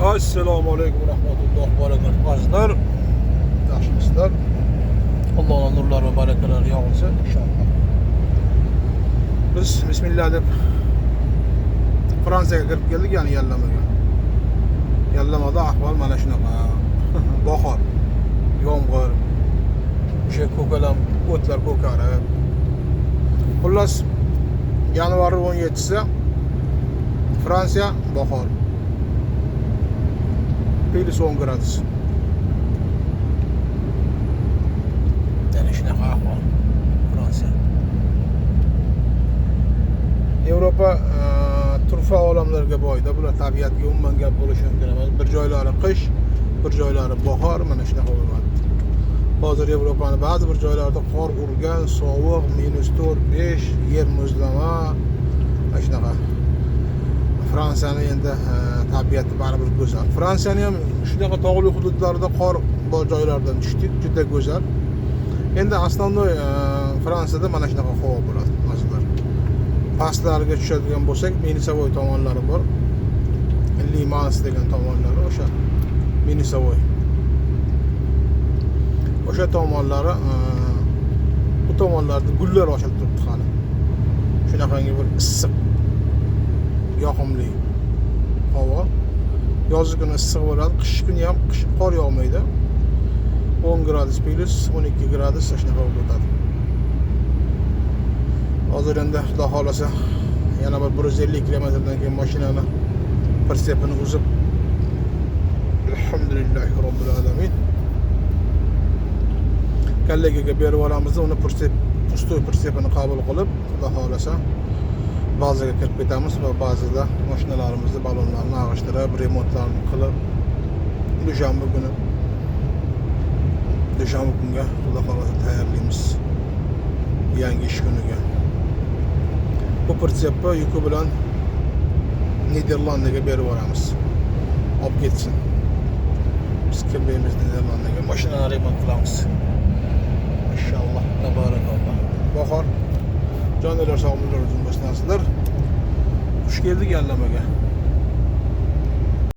Assalomu alaykum va rahmatullohi va barakatuh. Azizlar, yaxshimisizlar? Allohning nurlari va barakalari yog'ilsin inshaalloh. Biz bismillah deb Fransiyaga kirib keldik, ya'ni Yallamaga. Yallamada ahvol mana shunaqa. Bahor, yomg'ir, o'sha ko'kalam, o'tlar ko'karib. Xullas, yanvar 17-si Fransiya bahor. Плюс 10 gradus. Yana shunaqa ahvol Fransiya. Yevropa turfa olamlarga boyda. Bular tabiatga umuman gap bo'lishi mumkin emas. Bir joylari qish, bir joylari bahor, mana shunaqa bo'ladi. Hozir Yevropani ba'zi bir joylarida qor urgan, sovuq, -4, 5, yer muzlama, mana shunaqa. Fransiyani endi tabiati baribir go'zal. Fransiyani ham shunaqa tog'li hududlarida qor bor joylardan tushdik, juda go'zal. Endi основной Fransiyada mana shunaqa havo bo'ladi, azizlar. Pastlarga tushadigan bo'lsak, Минусовой tomonlari bor. Limans degan tomonlari o'sha Минусовой. O'sha tomonlari bu tomonlarda gullar ochilib turibdi hali. Shunaqangi bir issiq, yoqimli havo. Yoz kuni issiq bo'ladi, qish kuni ham qish qor yog'maydi. 10 gradus плюс 12 gradus shunaqa bo'lib o'tadi. Hozir endi Xudo xohlasa yana bir 150 kilometrdan keyin mashinani прицеп ini uzib, alhamdulillahi robbil alamin, коллега ga berib yuboramiz, uni прицеп, пустой прицеп ini qabul qilib, Xudo xohlasa bazaga kirib ketamiz va bazada mashinalarimizni ballonlarini ag'ishtirib, remontlarni qilib, dushanba kuni, dushanba kunga Xudo xohlasa tayyorlaymiz yangi ish kuniga. Bu прицеп ni yuki bilan Niderlandiyaga berib yuboramiz, olib ketsin. Biz kirmaymiz Niderlandiyaga, mashinani remont qilamiz inshaalloh. Tabarakalloh, bahor. Jonlar, sog'liklar uzun bo'lsin, azizlar. Xush keldik Yallamaga.